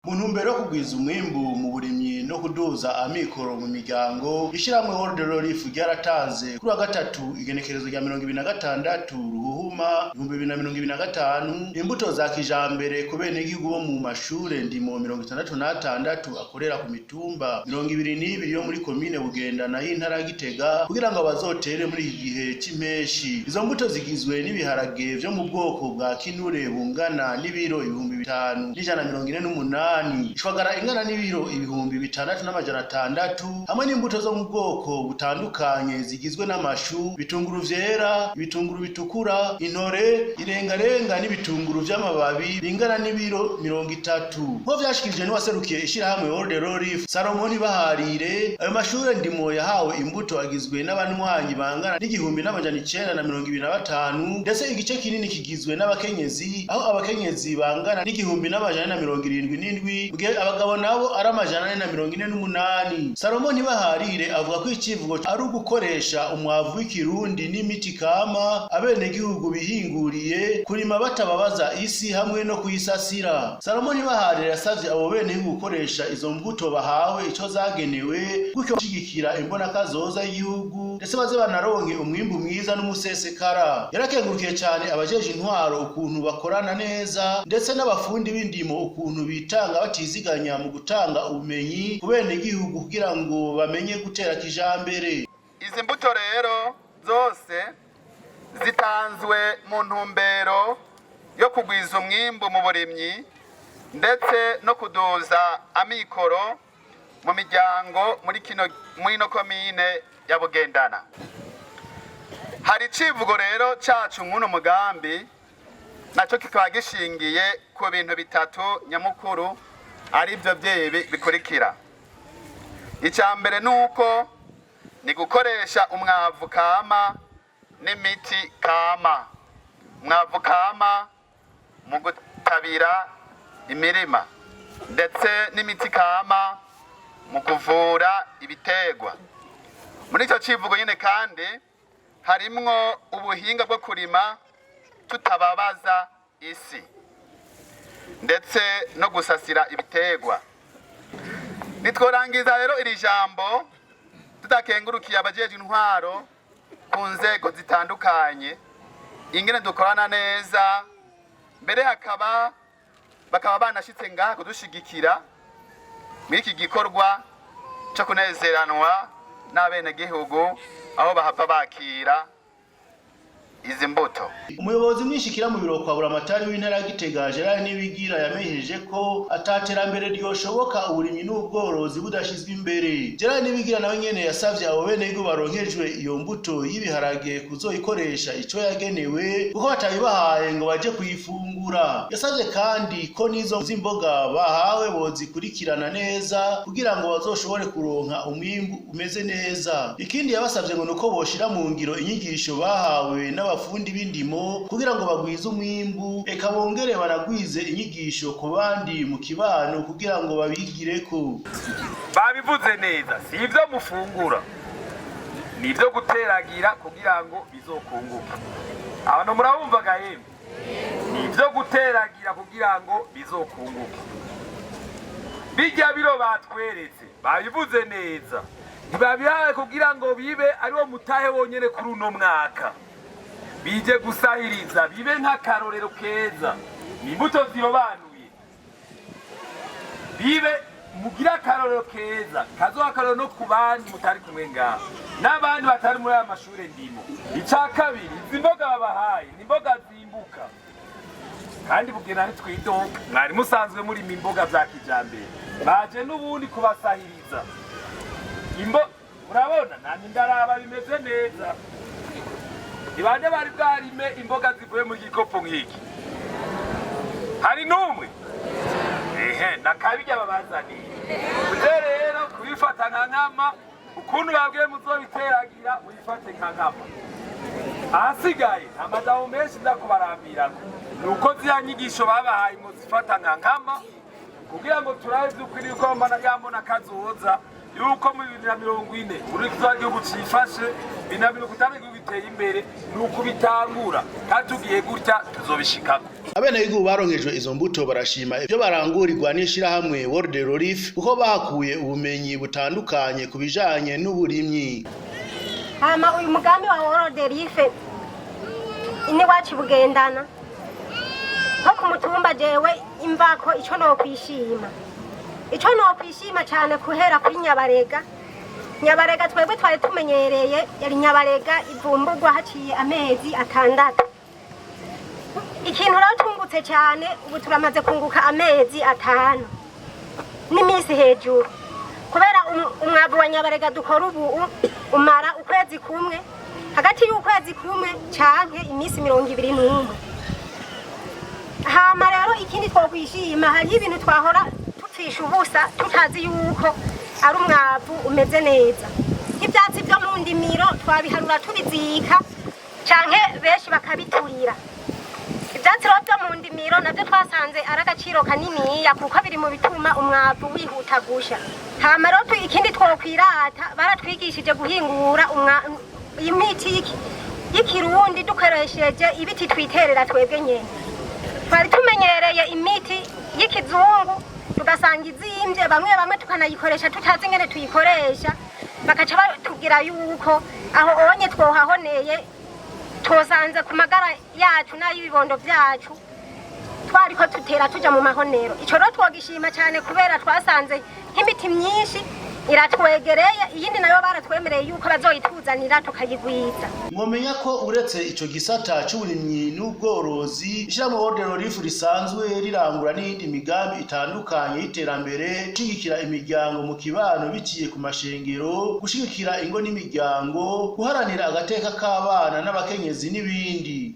Mu ntumbero yo kugwiza umwimbu mu burimyi no kuduza amikoro mu miryango, ishyirahamwe World Relief ryaratanze kuri wa gatatu igenekerezo rya 26 Ruhuhuma 2025 imbuto za kijambere ku benegihugu bo mu mashure ndimo 66 akorera ku mitumba 22 yo muri komine Bugendana y'intara ya Gitega kugira ngo bazotere muri iki gihe c'impeshi. Izo mbuto zigizwe n'ibiharage vyo mu bwoko bwa kinure bungana n'ibiro 5148, ishwagara ingana n'ibiro 6600, hamwe n'imbuto zo mu bwoko butandukanye zigizwe n'amashu, ibitunguru vyera, ibitunguru bitukura, intore, irengarenga n'ibitunguru vy'amababi bingana n'ibiro 30. Nko vyashikirijwe n'uwaserukiye ishirahamwe World Relief, Salomoni Baharire, ayo mashure ndimo yahawe imbuto agizwe n'abanywanyi bangana n'1925, ndetse igice kinini kigizwe n'abakenyezi, aho abakenyezi bangana n'1477, mugihe abagabo nabo ari 448. Salomo Ntibaharire avuga ko icivugo ari ugukoresha umwavu w'ikirundi n'imiti kama abenegihugu bihinguriye, kurima batababaza isi hamwe no kuyisasira. Salomo Ntibaharire yasavye abo benegihugu gukoresha izo mbuto bahawe ico zagenewe, gutyo gushigikira imbonakazoza y'igihugu, ndetse baze banaronke umwimbu mwiza n'umusesekara. Yarakengurukiye cane abajeje intwaro ukuntu bakorana neza, ndetse n'abafundi b'indimo ukuntu bitanga batiziganya mu gutanga ubumenyi ku benegihugu kugira ngo bamenye gutera kijambere. Izi mbuto rero zose zitanzwe mu ntumbero yo kugwiza umwimbu mu burimyi ndetse no kuduza amikoro mu miryango muri kino muri ino komine ya Bugendana. Hari icivugo rero cacu mw'uno mugambi, nacyo kikaba gishingiye ku bintu bitatu nyamukuru, ari byo byebi bikurikira. Icya mbere ni uko ni gukoresha umwavu kama n'imiti kama. Umwavu kama mu gutabira imirima, ndetse n'imiti kama mu kuvura ibiterwa. Muri icyo civugo nyine kandi harimwo ubuhinga bwo kurima tutababaza isi, ndetse no gusasira ibiterwa. Nitworangiza rero iri jambo tudakengurukiye abajejwe intwaro ku nzego zitandukanye, ingene dukorana neza, mbere hakaba bakaba banashitse ngaha kudushigikira muri iki gikorwa cyo kunezeranwa n'abenegihugu, aho bahava bakira izi mbuto. Umuyobozi mwishikira mu biro kwa Buramatari w'intara ya Gitega, Gerard Nibigira, yamenyesheje ko ataterambere ryoshoboka uburimyi n'ubworozi budashizwe imbere. Gerard Nibigira nawe nyene yasavye abo benegihugu baronkejwe iyo mbuto y'ibiharage kuzoyikoresha ico yagenewe, kuko batayibahaye ngo baje kuyifungura. Yasavye kandi ko n'izo z'imboga bahawe bozikurikirana neza kugira ngo bazoshobore kuronka umwimbu umeze neza. Ikindi yabasavye ngo nuko boshira mu ngiro inyigisho bahawe n'abafundi b'indimo kugira ngo bagwize umwimbu, eka bongere baragwize inyigisho ku bandi mu kibano kugira ngo babigireko. Babivuze neza, si ibyo mufungura, ni ibyo guteragira kugira ngo bizokunguke. Abantu murabumvaga yemwe, ni ibyo guteragira kugira ngo bizokunguke. Bijya biro batweretse, babivuze neza, ntibabihawe kugira ngo bibe ariwo mutahe wonyene kuri uno mwaka. Bije gusahiriza, bibe nk'akarorero keza. Ni imbuto zirobanuye, bibe mugire akarorero keza kazoha akarorero no ku bandi mutari kumwe ngaho n'abandi batari muri aya mashure ndimo. Ica kabiri, izi mboga babahaye ni imboga zimbuka, kandi bugena ntitwidoka. Mwari musanzwe murima imboga za kijambere, baje n'ubundi kubasahiriza imbo. Murabona namye ndaraba bimeze neza. Ni bande bari bwarime imboga zivuye mu gikopo nk'iki? Hari n'umwe? Ehe, nakabirya babazaniye. Uje rero kubifata nka nkama, ukuntu babwiye muzobiteragira, mubifate nka nkama. Ahasigaye amajambo menshi ndakubarambirako, ni uko ziriya nyigisho babahaye muzifata nka nkama, kugira ngo turabe vy'ukuri yuko mbona yambona kazoza. Yuko mu 2040 buri kizoba igihugu cifashe, 2050 igihugu giteye imbere, ni ukubitangura, kandi tugiye gutya tuzobishikako. Abenegihugu baronkejwe izo mbuto barashima ivyo barangurirwa n'ishirahamwe World Relief, kuko bahakuye ubumenyi butandukanye ku bijanye n'uburimyi. Hama uyu mugambi wa World Relief iwacu Bugendana, nko ku mutumba jewe imvako, ico nokwishima cane kuhera kuri Nyabarega. Nyabarega twebwe twari tumenyereye yari Nyabarega ivumburwa haciye amezi 6. Ikintu rero tungutse cyane, ubu turamaze kunguka amezi 5 n'iminsi hejuru, kubera umwavu wa Nyabarega dukora ubu umara ukwezi kumwe, hagati y'ukwezi kumwe canke iminsi 21. Hama rero ikindi twokwishima, hariho ibintu twahora tupfisha ubusa tutazi yuko ari umwavu umeze neza, nk'ivyatsi vyo mu ndimiro twabiharura tubizika canke benshi bakabiturira. Ivyatsi rero vyo mu ndimiro navyo twasanze ari agaciro kaniniya, kuko biri mu bituma umwavu wihuta gusha. Hama rero ikindi twokwirata, baratwigishije guhingura imiti y'ikirundi dukoresheje ibiti twiterera twebwe nyene. Twari tumenyereye imiti y'ikizungu, tugasanga izimvye, bamwe bamwe tukanayikoresha tutazi ingene tuyikoresha, bakaca batubwira yuko aho onye twohahoneye, twosanze ku magara yacu n'ay'ibibondo vyacu twariko tutera tuja mu mahonero. Ico rero twogishima cane, kubera twasanze nk'imiti myinshi iratwegereye, iyindi nayo baratwemereye yuko bazoyituzanira tukayigwiza. Mwomenya ko uretse ico gisata c'uburimyi n'ubworozi, ishirahamwe World Relief risanzwe rirangura n'iyindi migambi itandukanye y'iterambere: gushigikira imiryango mu kibano biciye ku mashengero, gushigikira ingo n'imiryango, guharanira agateka k'abana n'abakenyezi n'ibindi.